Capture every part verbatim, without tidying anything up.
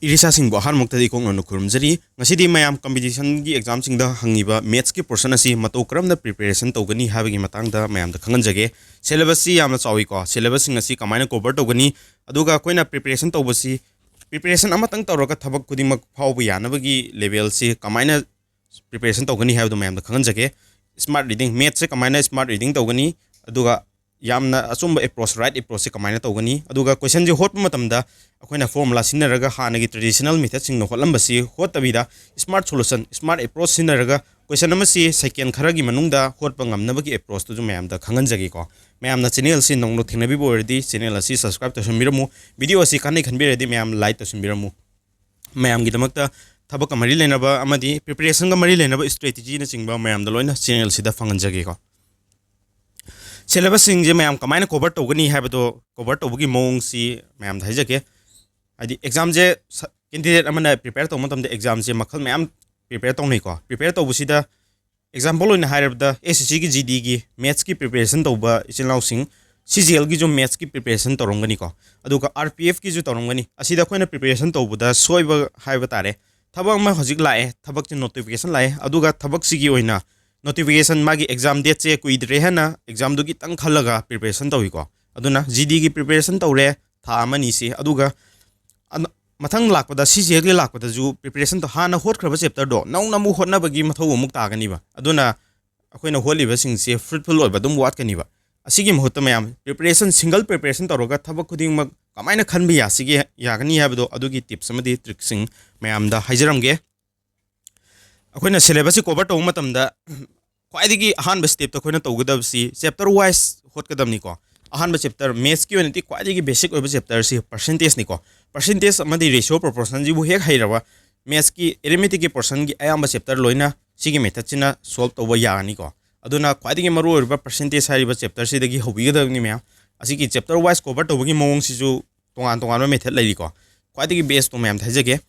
ꯏꯔꯤꯁꯥꯁꯤꯡꯕꯨ ꯑꯍꯥꯟꯕꯃꯛꯇꯗ ꯏꯀꯣꯛꯅꯅ ꯈꯨꯔꯨꯝꯖꯔꯤ꯫ ꯉꯁꯤꯗꯤ ꯃꯌꯥꯝ ꯀꯝꯄꯤꯇꯤꯁꯟꯒꯤ ꯑꯦꯛꯖꯥꯝꯁꯤꯡꯗ ꯍꯪꯉꯤꯕ ꯃꯦꯠꯁꯀꯤ ꯄꯣꯔꯁꯟ ꯑꯁꯤ ꯃꯇꯧ ꯀꯔꯝꯅ ꯄ꯭ꯔꯤꯄꯦꯔꯦꯁꯟ ꯇꯧꯒꯅꯤ ꯍꯥꯏꯕꯒꯤ ꯃꯇꯥꯡꯗ ꯃꯌꯥꯝꯗ ꯈꯪꯍꯟꯖꯒꯦ꯫ ꯁꯦꯂꯦꯕꯁꯁꯤ ꯌꯥꯝꯅ ꯆꯥꯎꯏꯀꯣ꯫ ꯁꯦꯂꯦꯕꯁꯁꯤꯡ ꯑꯁꯤ ꯀꯃꯥꯏꯅ ꯀꯣꯚꯔ ꯇꯧꯒꯅꯤ, ꯑꯗꯨꯒ ꯑꯩꯈꯣꯏꯅ ꯄ꯭ꯔꯤꯄꯦꯔꯦꯁꯟ ꯇꯧꯕꯁꯤ, ꯄ꯭ꯔꯤꯄꯦꯔꯦꯁꯟ ꯑꯃꯇꯪ ꯇꯧꯔꯒ ꯊꯕꯛ ꯈꯨꯗꯤꯡꯃꯛ ꯐꯥꯎꯕ ꯌꯥꯅꯕꯒꯤ ꯂꯦꯚꯦꯜꯁꯤ ꯀꯃꯥꯏꯅ ꯄ꯭ꯔꯤꯄꯦꯔꯦꯁꯟ ꯇꯧꯒꯅꯤ ꯍꯥꯏꯕꯗꯨ ꯃꯌꯥꯝꯗ ꯈꯪꯍꯟꯖꯒꯦ꯫ ꯁ꯭ꯃꯥꯔꯠ ꯔꯤꯗꯤꯡ, ꯃꯦꯠꯁꯁꯦ ꯀꯃꯥꯏꯅ ꯁ꯭ꯃꯥꯔꯠ ꯔꯤꯗꯤꯡ ꯇꯧꯒꯅꯤ, ꯑꯗꯨꯒ ꯌꯥꯝꯅ ꯑꯆꯨꯝꯕ ꯑꯦꯄ꯭ꯔꯣꯆ, ꯔꯥꯏꯠ ꯑꯦꯄ꯭ꯔꯣꯆꯁꯦ ꯀꯃꯥꯏꯅ ꯇꯧꯒꯅꯤ, ꯑꯗꯨꯒ ꯀꯣꯏꯁꯟꯁꯦ ꯍꯣꯠꯄ ꯃꯇꯝꯗ ꯑꯩꯈꯣꯏꯅ ꯐꯣꯔꯃꯨꯂꯥ ꯁꯤꯖꯤꯟꯅꯔꯒ ꯍꯥꯟꯅꯒꯤ ꯇ꯭ꯔꯦꯗꯤꯁꯅꯦꯜ ꯃꯦꯊꯠꯁꯤꯡꯅ ꯍꯣꯠꯂꯝꯕꯁꯤ ꯍꯣꯠꯇꯕꯤꯗ, ꯁ꯭ꯃꯥꯔꯠ ꯁꯣꯂꯨꯁꯟ, ꯁ꯭ꯃꯥꯔꯠ ꯑꯦꯄ꯭ꯔꯣꯆ ꯁꯤꯖꯤꯟꯅꯔꯒ ꯀꯣꯏꯁꯟ ꯑꯃꯁꯤ ꯁꯦꯀꯦꯟ ꯈꯔꯒꯤ ꯃꯅꯨꯡꯗ ꯍꯣꯠꯄ ꯉꯝꯅꯕꯒꯤ ꯑꯦꯄ꯭ꯔꯣꯆꯇꯨꯁꯨ ꯃꯌꯥꯝꯗ ꯈꯪꯍꯟꯖꯒꯦꯀꯣ꯫ ꯃꯌꯥꯝꯅ ꯆꯦꯅꯦꯜꯁꯤ ꯅꯧꯅ ꯊꯦꯡꯅꯕꯤꯕ ꯑꯣꯏꯔꯗꯤ ꯆꯦꯅꯦꯜ ꯑꯁꯤ ꯁꯕꯁꯀ꯭ꯔꯥꯏꯕ ꯇꯧꯁꯟꯕꯤꯔꯝꯃꯨ꯫ ꯚꯤꯗꯤꯑꯣ ꯑꯁꯤ ꯀꯥꯟꯅꯩ ꯈꯟꯕꯤꯔꯗꯤ ꯃꯌꯥꯝ ꯂꯥꯏꯛ ꯇꯧꯁꯟꯕꯤꯔꯝꯃꯨ꯫ ꯃꯌꯥꯝꯒꯤꯗꯃꯛꯇ ꯊꯕꯛꯀ ꯃꯔꯤ ꯂꯩꯅꯕ ꯑꯃꯗꯤ ꯄ꯭ꯔꯤꯄꯦꯔꯦꯁꯟꯒ ꯃꯔꯤ ꯂꯩꯅꯕ ꯏꯁꯇ꯭ꯔꯦꯇꯦꯖꯤꯅꯆꯤꯡꯕ ꯃꯌꯥꯝꯗ ꯂꯣꯏꯅ ꯆꯦꯅꯦꯜꯁꯤꯗ ꯐꯪꯍꯟꯖꯒꯦꯀꯣ꯫ ꯁꯦꯂꯦꯕꯁꯁꯤꯡꯁꯦ ꯃꯌꯥꯝ ꯀꯃꯥꯏꯅ ꯀꯣꯚꯔ ꯇꯧꯒꯅꯤ ꯍꯥꯏꯕꯗꯣ, ꯀꯣꯚꯔ ꯇꯧꯕꯒꯤ ꯃꯑꯣꯡꯁꯤ ꯃꯌꯥꯝꯗ ꯍꯥꯏꯖꯒꯦ꯫ ꯍꯥꯏꯗꯤ ꯑꯦꯛꯖꯥꯝꯁꯦ ꯀꯦꯟꯗꯤꯗꯦꯠ ꯑꯃꯅ ꯄ꯭ꯔꯤꯄꯦꯌꯔ ꯇꯧꯕ ꯃꯇꯝꯗ ꯑꯦꯛꯖꯥꯝꯁꯦ ꯃꯈꯜ ꯃꯌꯥꯝ ꯄ꯭ꯔꯤꯄꯦꯌꯔ ꯇꯧꯅꯩꯀꯣ꯫ ꯄ꯭ꯔꯤꯄꯦꯌꯔ ꯇꯧꯕꯁꯤꯗ ꯑꯦꯛꯖꯥꯝꯄꯜ ꯑꯣꯏꯅ ꯍꯥꯏꯔꯕꯗ ꯑꯦꯁ ꯑꯦꯁ ꯁꯤꯒꯤ ꯖꯤ ꯗꯤꯒꯤ ꯃꯦꯠꯁꯀꯤ ꯄ꯭ꯔꯤꯄꯦꯔꯦꯁꯟ ꯇꯧꯕ ꯏꯆꯤꯜ ꯏꯅꯥꯎꯁꯤꯡ, ꯁꯤ ꯖꯤ ꯑꯦꯜꯒꯤꯁꯨ ꯃꯦꯠꯁꯀꯤ ꯄ꯭ꯔꯤꯄꯦꯔꯦꯁꯟ ꯇꯧꯔꯝꯒꯅꯤꯀꯣ, ꯑꯗꯨꯒ ꯑꯥꯔ ꯄꯤ ꯑꯦꯐꯀꯤꯁꯨ ꯇꯧꯔꯝꯒꯅꯤ꯫ ꯑꯁꯤꯗ ꯑꯩꯈꯣꯏꯅ ꯄ꯭ꯔꯤꯄꯦꯔꯦꯁꯟ ꯇꯧꯕꯗ ꯁꯣꯏꯕ ꯍꯥꯏꯕ ꯇꯥꯔꯦ, ꯊꯕꯛ ꯑꯃ ꯍꯧꯖꯤꯛ ꯂꯥꯛꯑꯦ, ꯊꯕꯛꯁꯦ ꯅꯣꯇꯤꯐꯤꯀꯦꯁꯟ ꯂꯥꯛꯑꯦ, ꯑꯗꯨꯒ ꯊꯕꯛꯁꯤꯒꯤ ꯑꯣꯏꯅ ꯅꯣꯇꯤꯐꯤꯀꯦꯁꯟ, ꯃꯥꯒꯤ ꯑꯦꯛꯖꯥꯝ ꯗꯦꯠꯁꯦ ꯀꯨꯏꯗ꯭ꯔꯦ ꯍꯥꯏꯅ ꯑꯦꯛꯖꯥꯝꯗꯨ ꯈꯤꯇꯪ ꯈꯜꯂꯒ ꯄ꯭ꯔꯤꯄꯦꯔꯦꯁꯟ ꯇꯧꯏꯀꯣ꯫ ꯑꯗꯨꯅ ꯖꯤ ꯗꯤꯒꯤ ꯄ꯭ꯔꯤꯄꯦꯔꯦꯁꯟ ꯇꯧꯔꯦ ꯊꯥ ꯑꯃꯅꯤꯁꯤ, ꯑꯗꯨꯒ ꯑꯅ-, ꯃꯊꯪ ꯂꯥꯛꯄꯗ ꯁꯤ ꯖꯤ ꯑꯦꯜꯒꯤ ꯂꯥꯛꯄꯗꯁꯨ ꯄ꯭ꯔꯤꯄꯦꯔꯦꯁꯟꯗꯣ, ꯍꯥꯟꯅ ꯍꯣꯠꯈ꯭ꯔꯕ ꯆꯦꯞꯇꯔꯗꯣ ꯅꯧꯅ ꯑꯃꯨꯛ ꯍꯣꯠꯅꯕꯒꯤ ꯃꯊꯧ ꯑꯃꯨꯛ ꯇꯥꯒꯅꯤꯕ꯫ ꯑꯗꯨꯅ ꯑꯩꯈꯣꯏꯅ ꯍꯣꯠꯂꯤꯕꯁꯤꯡꯁꯦ ꯐ꯭ꯔꯨꯠꯐꯨꯜ ꯑꯣꯏꯕ ꯑꯗꯨꯝ ꯋꯥꯠꯀꯅꯤꯕ꯫ ꯑꯁꯤꯒꯤ ꯃꯍꯨꯠꯇ ꯃꯌꯥꯝ ꯄ꯭ꯔꯤꯄꯦꯔꯦꯁꯟ, ꯁꯤꯡꯒꯜ ꯄ꯭ꯔꯤꯄꯦꯔꯦꯁꯟ ꯇꯧꯔꯒ ꯊꯕꯛ ꯈꯨꯗꯤꯡꯃꯛ ꯀꯃꯥꯏꯅ ꯈꯟꯕ ꯌꯥꯁꯤꯒꯦ, ꯌꯥꯒꯅꯤ ꯍꯥꯏꯕꯗꯣ, ꯑꯗꯨꯒꯤ ꯇꯤꯞꯁ ꯑꯃꯗꯤ ꯇ꯭ꯔꯤꯛꯁꯤꯡ ꯃꯌꯥꯝꯗ ꯍꯥꯏꯖꯔꯝꯒꯦ꯫ ꯑꯩꯈꯣꯏꯅ ꯁꯦꯂꯦꯕꯁꯁꯤ ꯀꯣꯚꯔ ꯇꯧꯕ ꯃꯇꯝꯗ ꯈ꯭ꯋꯥꯏꯗꯒꯤ ꯑꯍꯥꯟꯕ ꯁ꯭ꯇꯦꯞꯇ ꯑꯩꯈꯣꯏꯅ ꯇꯧꯒꯗꯕꯁꯤ ꯆꯦꯞꯇꯔ ꯋꯥꯏꯁ ꯍꯣꯠꯀꯗꯕꯅꯤꯀꯣ꯫ ꯑꯍꯥꯟꯕ ꯆꯦꯞꯇꯔ, ꯃꯦꯠꯁꯀꯤ ꯑꯣꯏꯅꯗꯤ ꯈ꯭ꯋꯥꯏꯗꯒꯤ ꯕꯦꯁꯤꯛ ꯑꯣꯏꯕ ꯆꯦꯞꯇꯔꯁꯤ ꯄꯔꯁꯦꯟꯇꯦꯖꯅꯤꯀꯣ꯫ ꯄꯔꯁꯦꯟꯇꯦꯖ ꯑꯃꯗꯤ ꯔꯦꯁꯤꯌꯣ ꯄ꯭ꯔꯣꯄꯣꯔꯁꯟꯁꯤꯕꯨ ꯍꯦꯛ ꯍꯩꯔꯕ, ꯃꯦꯠꯁꯀꯤ ꯑꯦꯔꯤꯃꯦꯇꯤꯛꯀꯤ ꯄꯣꯔꯁꯟꯒꯤ ꯑꯌꯥꯝꯕ ꯆꯦꯞꯇꯔ ꯂꯣꯏꯅ ꯁꯤꯒꯤ ꯃꯦꯊꯠꯁꯤꯅ ꯁꯣꯜꯕ ꯇꯧꯕ ꯌꯥꯒꯅꯤꯀꯣ꯫ ꯑꯗꯨꯅ ꯈ꯭ꯋꯥꯏꯗꯒꯤ ꯃꯔꯨꯑꯣꯏꯔꯤꯕ ꯄꯔꯁꯦꯟꯇꯦꯖ ꯍꯥꯏꯔꯤꯕ ꯆꯦꯞꯇꯔꯁꯤꯗꯒꯤ ꯍꯧꯕꯤꯒꯗꯕꯅꯤ ꯃꯌꯥꯝ꯫ ꯑꯁꯤꯒꯤ ꯆꯦꯞꯇꯔ ꯋꯥꯏꯁ ꯀꯣꯚꯔ ꯇꯧꯕꯒꯤ ꯃꯑꯣꯡꯁꯤꯁꯨ ꯇꯣꯉꯥꯟ ꯇꯣꯉꯥꯟꯕ ꯃꯦꯊꯠ ꯂꯩꯔꯤꯀꯣ꯫ ꯈ꯭ꯋꯥꯏꯗꯒꯤ ꯕꯦꯁꯇꯣ ꯃꯌꯥꯝꯗ ꯍꯥꯏꯖꯒꯦ,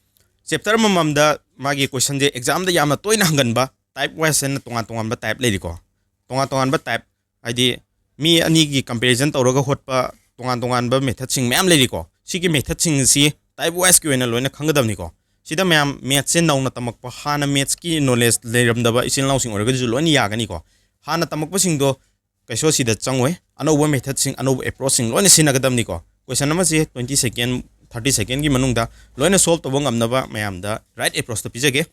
ꯆꯦꯞꯇꯔ ꯑꯃꯃꯝꯗ ꯃꯥꯒꯤ ꯀꯣꯏꯁꯟꯁꯦ ꯑꯦꯛꯖꯥꯝꯗ ꯌꯥꯝꯅ ꯇꯣꯏꯅ ꯍꯪꯒꯟꯕ ꯇꯥꯏꯞ ꯋꯥꯏꯁ ꯍꯥꯏꯅ ꯇꯣꯉꯥꯟ ꯇꯣꯉꯥꯟꯕ ꯇꯥꯏꯞ ꯂꯩꯔꯤꯀꯣ꯫ ꯇꯣꯉꯥꯟ ꯇꯣꯉꯥꯟꯕ ꯇꯥꯏꯞ, ꯍꯥꯏꯗꯤ ꯃꯤ ꯑꯅꯤꯒꯤ ꯀꯝꯄꯦꯔꯤꯖꯟ ꯇꯧꯔꯒ ꯍꯣꯠꯄ ꯇꯣꯉꯥꯟ ꯇꯣꯉꯥꯟꯕ ꯃꯦꯊꯠꯁꯤꯡ ꯃꯌꯥꯝ ꯂꯩꯔꯤꯀꯣ꯫ ꯁꯤꯒꯤ ꯃꯦꯊꯠꯁꯤꯡ ꯑꯁꯤ type wiseꯀꯤ ꯑꯣꯏꯅ ꯂꯣꯏꯅ ꯈꯪꯒꯗꯕꯅꯤꯀꯣ꯫ ꯁꯤꯗ ꯃꯌꯥꯝ mathsꯁꯦ ꯅꯧꯅ ꯇꯝꯃꯛꯄ, ꯍꯥꯟꯅ mathsꯀꯤ knowledge ꯂꯩꯔꯝꯗꯕ ꯏꯆꯤꯜ ꯏꯅꯥꯎꯁꯤꯡ ꯑꯣꯏꯔꯒꯗꯤꯁꯨ ꯂꯣꯏꯅ ꯌꯥꯒꯅꯤꯀꯣ꯫ ꯍꯥꯟꯅ ꯇꯝꯃꯛꯄꯁꯤꯡꯗꯣ ꯀꯩꯁꯨ ꯁꯤꯗ ꯆꯪꯉꯣꯏ꯫ ꯑꯅꯧꯕ methodꯁꯤꯡ, ꯑꯅꯧꯕ approachꯁꯤꯡ ꯂꯣꯏꯅ ꯁꯤꯖꯤꯟꯅꯒꯗꯕꯅꯤꯀꯣ꯫ Question ꯑꯃꯁꯦ twenty second, thirty secondꯀꯤ ꯃꯅꯨꯡꯗ ꯂꯣꯏꯅ solve ꯇꯧꯕ ꯉꯝꯅꯕ ꯃꯌꯥꯝꯗ right approachꯇ ꯄꯤꯖꯒꯦ꯫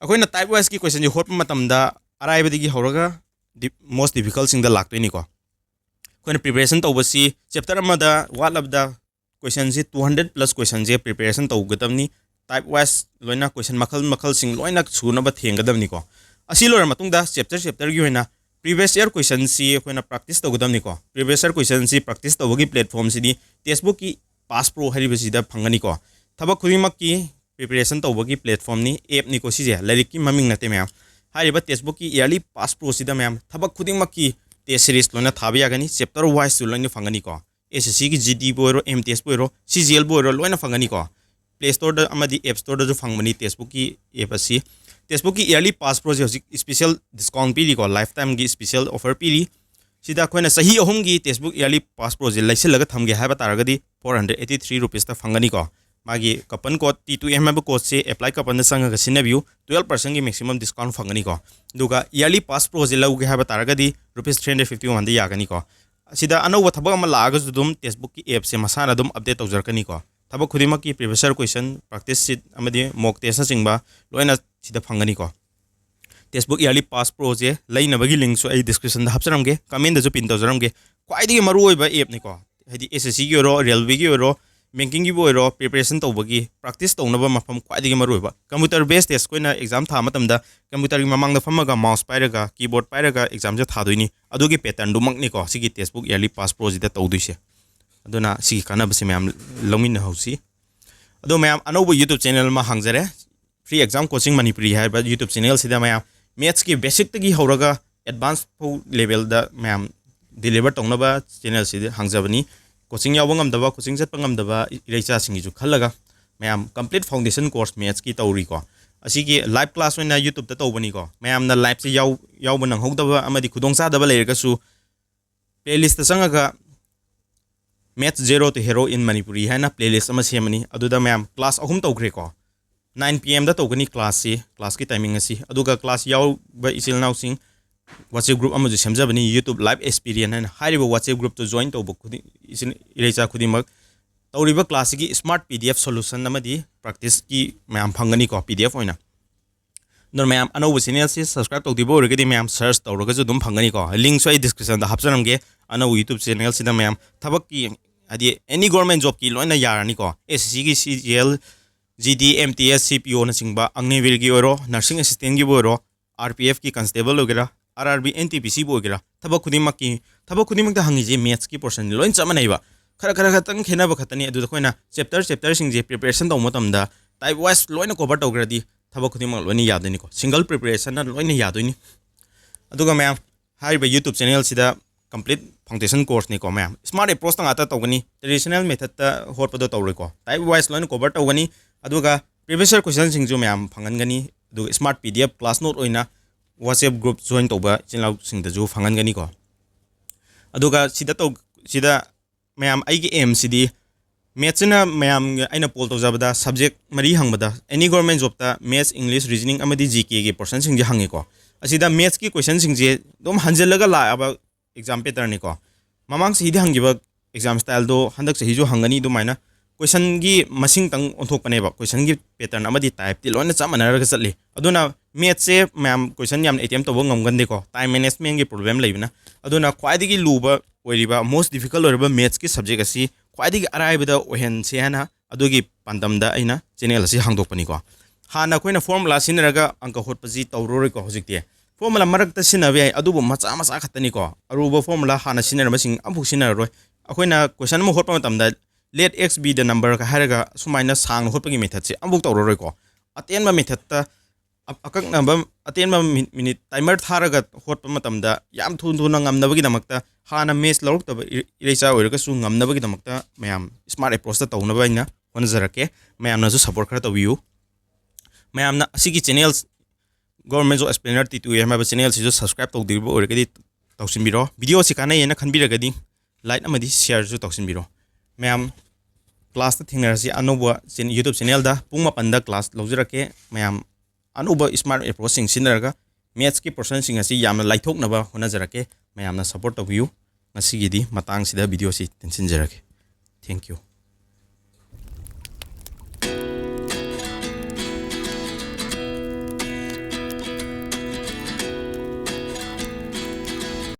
ꯑꯩꯈꯣꯏꯅ type wiseꯀꯤ questionꯁꯦ ꯍꯣꯠꯄ ꯃꯇꯝꯗ ꯑꯔꯥꯏꯕꯗꯒꯤ ꯍꯧꯔꯒ ꯗꯤ-, most difficultꯁꯤꯡꯗ ꯂꯥꯛꯇꯣꯏꯅꯤꯀꯣ꯫ ꯑꯩꯈꯣꯏꯅ preparation ꯇꯧꯕꯁꯤ chapter ꯑꯃꯗ ꯋꯥꯠꯂꯕꯗ questionꯁꯤ two hundred plus questionꯁꯦ preparation ꯇꯧꯒꯗꯕꯅꯤ꯫ Type wise ꯂꯣꯏꯅ question ꯃꯈꯜ ꯃꯈꯜꯁꯤꯡ ꯂꯣꯏꯅ ꯁꯨꯅꯕ ꯊꯦꯡꯒꯗꯕꯅꯤꯀꯣ꯫ ꯑꯁꯤ ꯂꯣꯏꯔ ꯃꯇꯨꯡꯗ chapter chapterꯒꯤ ꯑꯣꯏꯅ previous year questionꯁꯤ ꯑꯩꯈꯣꯏꯅ practice ꯇꯧꯒꯗꯕꯅꯤꯀꯣ꯫ Previous year questionꯁꯤ practice ꯇꯧꯕꯒꯤ platformꯁꯤꯗꯤ Testbookꯀꯤ Pass Pro ꯍꯥꯏꯔꯤꯕꯁꯤꯗ ꯐꯪꯒꯅꯤꯀꯣ꯫ ꯊꯕꯛ ꯈꯨꯗꯤꯡꯃꯛꯀꯤ preparation ꯇꯧꯕꯒꯤ platformꯅꯤ, appꯅꯤꯀꯣ ꯁꯤꯁꯦ, ꯂꯥꯏꯔꯤꯛꯀꯤ ꯃꯃꯤꯡ ꯅꯠꯇꯦ ꯃꯌꯥꯝ꯫ ꯍꯥꯏꯔꯤꯕ Testbookꯀꯤ Yearly Pass Proꯁꯤꯗ ꯃꯌꯥꯝ ꯊꯕꯛ ꯈꯨꯗꯤꯡꯃꯛꯀꯤ test series ꯂꯣꯏꯅ ꯊꯥꯕ ꯌꯥꯒꯅꯤ, chapter wiseꯁꯨ ꯂꯣꯏꯅ ꯐꯪꯒꯅꯤꯀꯣ꯫ SSCꯒꯤ GDꯕꯨ ꯑꯣꯏꯔꯣ, MTSꯕꯨ ꯑꯣꯏꯔꯣ, CGLꯕꯨ ꯑꯣꯏꯔꯣ, ꯂꯣꯏꯅ ꯐꯪꯒꯅꯤꯀꯣ꯫ Play Storeꯗ ꯑꯃꯗꯤ App Storeꯗꯁꯨ ꯐꯪꯕꯅꯤ Testbookꯀꯤ app ꯑꯁꯤ꯫ Testbookꯀꯤ Yearly Pass Proꯁꯦ ꯍꯧꯖꯤꯛ special discount ꯄꯤꯔꯤꯀꯣ, lifetimeꯒꯤ special offer ꯄꯤꯔꯤ꯫ ꯁꯤꯗ ꯑꯩꯈꯣꯏꯅ ꯆꯍꯤ ꯑꯍꯨꯝꯒꯤ Testbook Yearly Pass Proꯁꯦ ꯂꯩꯁꯤꯜꯂꯒ ꯊꯝꯒꯦ ꯍꯥꯏꯕ ꯇꯥꯔꯒꯗꯤ four hundred eighty three rupeesꯇ ꯐꯪꯒꯅꯤꯀꯣ꯫ ꯃꯥꯒꯤ coupon code T two M ꯍꯥꯏꯕ codeꯁꯦ apply couponꯗ ꯆꯪꯉꯒ ꯁꯤꯖꯤꯟꯅꯕꯤꯌꯨ, twelve percentꯀꯤ maximum discount ꯐꯪꯒꯅꯤꯀꯣ꯫ ꯑꯗꯨꯒ Yearly Pass Proꯁꯦ ꯂꯧꯒꯦ ꯍꯥꯏꯕ ꯇꯥꯔꯒꯗꯤ rupees three hundred fifty oneꯗ ꯌꯥꯒꯅꯤꯀꯣ꯫ ꯑꯁꯤꯗ ꯑꯅꯧꯕ ꯊꯕꯛ ꯑꯃ ꯂꯥꯛꯑꯒꯁꯨ ꯑꯗꯨꯝ Testbookꯀꯤ appꯁꯦ ꯃꯁꯥꯅ ꯑꯗꯨꯝ update ꯇꯧꯖꯔꯛꯀꯅꯤꯀꯣ꯫ ꯊꯕꯛ ꯈꯨꯗꯤꯡꯃꯛꯀꯤ previous year question, practice sheet ꯑꯃꯗꯤ mock testꯅꯆꯤꯡꯕ ꯂꯣꯏꯅ ꯁꯤꯗ ꯐꯪꯒꯅꯤꯀꯣ꯫ Testbook Yearly Pass Proꯁꯦ ꯂꯩꯅꯕꯒꯤ linkꯁꯨ ꯑꯩ descriptionꯗ ꯍꯥꯞꯆꯔꯝꯒꯦ, commentꯗꯁꯨ pin ꯇꯧꯖꯔꯝꯒꯦ꯫ ꯈ꯭ꯋꯥꯏꯗꯒꯤ ꯃꯔꯨꯑꯣꯏꯕ appꯅꯤꯀꯣ, ꯍꯥꯏꯗꯤ SSCꯒꯤ ꯑꯣꯏꯔꯣ, railwayꯒꯤ ꯑꯣꯏꯔꯣ, bankingꯒꯤꯕꯨ ꯑꯣꯏꯔꯣ, preparation ꯇꯧꯕꯒꯤ practice ꯇꯧꯅꯕ ꯃꯐꯝ ꯈ꯭ꯋꯥꯏꯗꯒꯤ ꯃꯔꯨꯑꯣꯏꯕ꯫ Computer based test ꯑꯩꯈꯣꯏꯅ exam ꯊꯥꯕ ꯃꯇꯝꯗ computerꯒꯤ ꯃꯃꯥꯡꯗ ꯐꯝꯃꯒ mouse ꯄꯥꯏꯔꯒ, keyboard ꯄꯥꯏꯔꯒ examꯁꯦ ꯊꯥꯗꯣꯏꯅꯤ꯫ ꯑꯗꯨꯒꯤ patternꯗꯨꯃꯛꯅꯤꯀꯣ ꯁꯤꯒꯤ Testbook Yearly Pass Proꯁꯤꯗ ꯇꯧꯗꯣꯏꯁꯦ꯫ ꯑꯗꯨꯅ ꯁꯤꯒꯤ ꯀꯥꯟꯅꯕꯁꯦ ꯃꯌꯥꯝ ꯂꯧꯃꯤꯟꯅꯍꯧꯁꯤ꯫ ꯑꯗꯣ ꯃꯌꯥꯝ, ꯑꯅꯧꯕ YouTube channel ꯑꯃ ꯍꯥꯡꯖꯔꯦ, Free Exam Coaching Manipuri ꯍꯥꯏꯕ YouTube channelꯁꯤꯗ ꯃꯌꯥꯝ mathsꯀꯤ basicꯇꯒꯤ ꯍꯧꯔꯒ advance ꯐꯥꯎ levelꯗ ꯃꯌꯥꯝ deliver ꯇꯧꯅꯕ channelꯁꯤꯗ ꯍꯥꯡꯖꯕꯅꯤ꯫ Coaching ꯌꯥꯎꯕ ꯉꯝꯗꯕ, coaching ꯆꯠꯄ ꯉꯝꯗꯕ ꯏꯔꯩꯆꯥꯁꯤꯡꯒꯤꯁꯨ ꯈꯜꯂꯒ ꯃꯌꯥꯝ complete foundation course mathsꯀꯤ ꯇꯧꯔꯤꯀꯣ꯫ ꯑꯁꯤꯒꯤ live class ꯑꯣꯏꯅ YouTubeꯇ ꯇꯧꯕꯅꯤꯀꯣ꯫ ꯃꯌꯥꯝꯅ liveꯁꯦ ꯌꯥꯎ-, ꯌꯥꯎꯕ ꯅꯪꯍꯧꯗꯕ ꯑꯃꯗꯤ ꯈꯨꯗꯣꯡꯆꯥꯗꯕ ꯂꯩꯔꯒꯁꯨ playlistꯇ ꯆꯪꯉꯒ Maths Zero to Hero in Manipuri ꯍꯥꯏꯅ playlist ꯑꯃ ꯁꯦꯝꯃꯅꯤ꯫ ꯑꯗꯨꯗ ꯃꯌꯥꯝ class ꯑꯍꯨꯝ ꯇꯧꯈ꯭ꯔꯦꯀꯣ꯫ Nine P M ꯗ ꯇꯧꯒꯅꯤ classꯁꯤ, classꯀꯤ timing ꯑꯁꯤ꯫ ꯑꯗꯨꯒ class ꯌꯥꯎꯕ ꯏꯆꯤꯜ ꯏꯅꯥꯎꯁꯤꯡ WhatsApp group ꯑꯃꯁꯨ ꯁꯦꯝꯖꯕꯅꯤ, YouTube Live Experience ꯍꯥꯏꯅ꯫ ꯍꯥꯏꯔꯤꯕ WhatsApp groupꯇꯨ join ꯇꯧꯕ ꯈꯨꯗꯤꯡ, ꯏꯆꯤꯟ ꯏꯔꯩꯆꯥ ꯈꯨꯗꯤꯡꯃꯛ ꯇꯧꯔꯤꯕ classꯁꯤꯒꯤ smart P D F solution ꯑꯃꯗꯤ practiceꯀꯤ ꯃꯌꯥꯝ ꯐꯪꯒꯅꯤꯀꯣ, P D F ꯑꯣꯏꯅ꯫ ꯑꯗꯨꯅ ꯃꯌꯥꯝ ꯑꯅꯧꯕ channelꯁꯤ subscribe ꯇꯧꯗ꯭ꯔꯤꯕ ꯑꯣꯏꯔꯒꯗꯤ ꯃꯌꯥꯝ search ꯇꯧꯔꯒꯁꯨ ꯑꯗꯨꯝ ꯐꯪꯒꯅꯤꯀꯣ꯫ Linkꯁꯨ ꯑꯩ descriptionꯗ ꯍꯥꯞꯆꯔꯝꯒꯦ꯫ ꯑꯅꯧꯕ YouTube channelꯁꯤꯗ ꯃꯌꯥꯝ ꯊꯕꯛꯀꯤ, ꯍꯥꯏꯗꯤ any government jobꯀꯤ ꯂꯣꯏꯅ ꯌꯥꯔꯅꯤꯀꯣ꯫ SSCꯒꯤ CGL, GD, MTS, CPOꯅꯆꯤꯡꯕ, ꯑꯒꯅꯤꯕꯤꯔꯒꯤ ꯑꯣꯏꯔꯣ, nursing assistantꯒꯤꯕꯨ ꯑꯣꯏꯔꯣ, RPFꯀꯤ constable ꯑꯣꯏꯒꯦꯔꯥ, RRB, NTPCꯕꯨ ꯑꯣꯏꯒꯦꯔꯥ, ꯊꯕꯛ ꯈꯨꯗꯤꯡꯃꯛꯀꯤ, ꯊꯕꯛ ꯈꯨꯗꯤꯡꯃꯛꯇ ꯍꯪꯉꯤꯁꯦ mathsꯀꯤ portionꯅꯤ, ꯂꯣꯏꯅ ꯆꯞ ꯃꯥꯟꯅꯩꯕ꯫ ꯈꯔ, ꯈꯔ ꯈꯛꯇꯪ ꯈꯦꯠꯅꯕ ꯈꯛꯇꯅꯤ꯫ ꯑꯗꯨꯗ ꯑꯩꯈꯣꯏꯅ chapter, chapterꯁꯤꯡꯁꯦ preparation ꯇꯧꯕ ꯃꯇꯝꯗ type wise ꯂꯣꯏꯅ cover ꯇꯧꯈ꯭ꯔꯗꯤ ꯊꯕꯛ ꯈꯨꯗꯤꯡꯃꯛ ꯂꯣꯏꯅ ꯌꯥꯗꯣꯏꯅꯤꯀꯣ, single preparationꯅ ꯂꯣꯏꯅ ꯌꯥꯗꯣꯏꯅꯤ꯫ ꯑꯗꯨꯒ ꯃꯌꯥꯝ, ꯍꯥꯏꯔꯤꯕ YouTube channelꯁꯤꯗ complete foundation courseꯅꯤꯀꯣ ꯃꯌꯥꯝ, smart approachꯇ ꯉꯥꯛꯇ ꯇꯧꯒꯅꯤ꯫ Traditional methodꯇ ꯍꯣꯠꯄꯗꯣ ꯇꯧꯔꯣꯏꯀꯣ, type wise ꯂꯣꯏꯅ cover ꯇꯧꯒꯅꯤ꯫ ꯑꯗꯨꯒ previous year questionꯁꯤꯡꯁꯨ ꯃꯌꯥꯝ ꯐꯪꯍꯟꯒꯅꯤ꯫ ꯑꯗꯨꯒ smart P D F class note ꯑꯣꯏꯅ WhatsApp group join ꯇꯧꯕ ꯏꯆꯤꯜ ꯏꯅꯥꯎꯁꯤꯡꯗꯁꯨ ꯐꯪꯍꯟꯒꯅꯤꯀꯣ꯫ ꯑꯗꯨꯒ ꯁꯤꯗ ꯇꯧ-, ꯁꯤꯗ ꯃꯌꯥꯝ, ꯑꯩꯒꯤ aimꯁꯤꯗꯤ, mathsꯁꯤꯅ ꯃꯌꯥꯝ, ꯑꯩꯅ poll ꯇꯧꯖꯕꯗ subject ꯃꯔꯤ ꯍꯪꯕꯗ any government jobꯇ maths, English, reasoning ꯑꯃꯗꯤ GKꯒꯤ portionꯁꯤꯡꯁꯦ ꯍꯪꯉꯤꯀꯣ꯫ ꯑꯁꯤꯗ mathsꯀꯤ questionꯁꯤꯡꯁꯦ ꯑꯗꯨꯝ ꯍꯟꯖꯤꯜꯂꯒ ꯂꯥꯛꯑꯕ exam patternꯅꯤꯀꯣ꯫ ꯃꯃꯥꯡ ꯆꯍꯤꯗ ꯍꯪꯈꯤꯕ exam styleꯗꯣ ꯍꯟꯗꯛ ꯆꯍꯤꯁꯨ ꯍꯪꯒꯅꯤ꯫ ꯑꯗꯨꯃꯥꯏꯅ questionꯒꯤ ꯃꯁꯤꯡꯇꯪ ꯑꯣꯟꯊꯣꯛꯄꯅꯦꯕ, questionꯒꯤ pattern ꯑꯃꯗꯤ typeꯇꯤ ꯂꯣꯏꯅ ꯆꯞ ꯃꯥꯟꯅꯔꯒ ꯆꯠꯂꯤ꯫ ꯑꯗꯨꯅ mathsꯁꯦ ꯃꯌꯥꯝ question ꯌꯥꯝꯅ attempt ꯇꯧꯕ ꯉꯝꯒꯟꯗꯦꯀꯣ, time managementꯀꯤ problem ꯂꯩꯕꯅ꯫ ꯑꯗꯨꯅ ꯈ꯭ꯋꯥꯏꯗꯒꯤ ꯂꯨꯕ ꯑꯣꯏꯔꯤꯕ, most difficult ꯑꯣꯏꯔꯤꯕ mathsꯀꯤ subject ꯑꯁꯤ ꯈ꯭ꯋꯥꯏꯗꯒꯤ ꯑꯔꯥꯏꯕꯗ ꯑꯣꯏꯍꯟꯁꯦ ꯍꯥꯏꯅ ꯑꯗꯨꯒꯤ ꯄꯥꯟꯗꯝꯗ ꯑꯩꯅ channel ꯑꯁꯤ ꯍꯥꯡꯗꯣꯛꯄꯅꯤꯀꯣ꯫ ꯍꯥꯟꯅ ꯑꯩꯈꯣꯏꯅ formula ꯁꯤꯖꯤꯟꯅꯔꯒ ꯑꯪꯀ ꯍꯣꯠꯄꯁꯤ ꯇꯧꯔꯔꯣꯏꯀꯣ ꯍꯧꯖꯤꯛꯇꯤ꯫ Formula ꯃꯔꯛꯇ ꯁꯤꯖꯤꯟꯅꯕ ꯌꯥꯏ, ꯑꯗꯨꯕꯨ ꯃꯆꯥ ꯃꯆꯥ ꯈꯛꯇꯅꯤꯀꯣ꯫ ꯑꯔꯨꯕ formula ꯍꯥꯟꯅ ꯁꯤꯖꯤꯟꯅꯔꯝꯕꯁꯤꯡ ꯑꯃꯐꯥꯎ ꯁꯤꯖꯤꯟꯅꯔꯔꯣꯏ꯫ ꯑꯩꯈꯣꯏꯅ question ꯑꯃ ꯍꯣꯠꯄ ꯃꯇꯝꯗ let x be the number ꯍꯥꯏꯔꯒ ꯁꯨꯃꯥꯏꯅ ꯁꯥꯡꯅ ꯍꯣꯠꯄꯒꯤ methodꯁꯦ ꯑꯃꯐꯥꯎ ꯇꯧꯔꯔꯣꯏꯀꯣ꯫ ꯑꯇꯦꯟꯕ methodꯇ, ꯑ-, ꯑꯀꯛꯅꯕ ꯑꯇꯦꯟꯕ ꯃꯤ-, minute timer ꯊꯥꯔꯒ ꯍꯣꯠꯄ ꯃꯇꯝꯗ ꯌꯥꯝ ꯊꯨ ꯊꯨꯅ ꯉꯝꯅꯕꯒꯤꯗꯃꯛꯇ, ꯍꯥꯟꯅ maths ꯂꯧꯔꯛꯇꯕ ꯏ-, ꯏꯔꯩꯆꯥ ꯑꯣꯏꯔꯒꯁꯨ ꯉꯝꯅꯕꯒꯤꯗꯃꯛꯇ ꯃꯌꯥꯝ smart approachꯇ ꯇꯧꯅꯕ ꯑꯩꯅ ꯍꯣꯠꯅꯖꯔꯛꯀꯦ꯫ ꯃꯌꯥꯝꯅꯁꯨ support ꯈꯔ ꯇꯧꯕꯤꯌꯨ꯫ ꯃꯌꯥꯝꯅ ꯑꯁꯤꯒꯤ channel Government Job Explainer T two M ꯍꯥꯏꯕ channelꯁꯤꯁꯨ subscribe ꯇꯧꯗ꯭ꯔꯤꯕ ꯑꯣꯏꯔꯒꯗꯤ ꯇꯧꯁꯤꯟꯕꯤꯔꯣ꯫ Videoꯁꯤ ꯀꯥꯟꯅꯩ ꯍꯥꯏꯅ ꯈꯟꯕꯤꯔꯒꯗꯤ like ꯑꯃꯗꯤ shareꯁꯨ ꯇꯧꯁꯤꯟꯕꯤꯔꯣ꯫ ꯃꯌꯥꯝ classꯇ ꯊꯦꯡꯅꯔꯁꯤ꯫ ꯑꯅꯧꯕ ꯆꯦꯟ- YouTube channelꯗ ꯄꯨꯡ ꯃꯥꯄꯟꯗ class ꯂꯧꯖꯔꯛꯀꯦ꯫ ꯃꯌꯥꯝ ꯑꯅꯧꯕ smart approachꯁꯤꯡ ꯁꯤꯖꯤꯟꯅꯔꯒ mathsꯀꯤ portionꯁꯤꯡ ꯑꯁꯤ ꯌꯥꯝꯅ ꯂꯥꯏꯊꯣꯛꯅꯕ ꯍꯣꯠꯅꯖꯔꯛꯀꯦ꯫ ꯃꯌꯥꯝꯅ support ꯇꯧꯕꯤꯌꯨ꯫ ꯉꯁꯤꯒꯤꯗꯤ ꯃꯇꯥꯡꯁꯤꯗ videoꯁꯤ ꯇꯦꯟꯁꯤꯟꯖꯔꯒꯦ꯫ Thank you꯫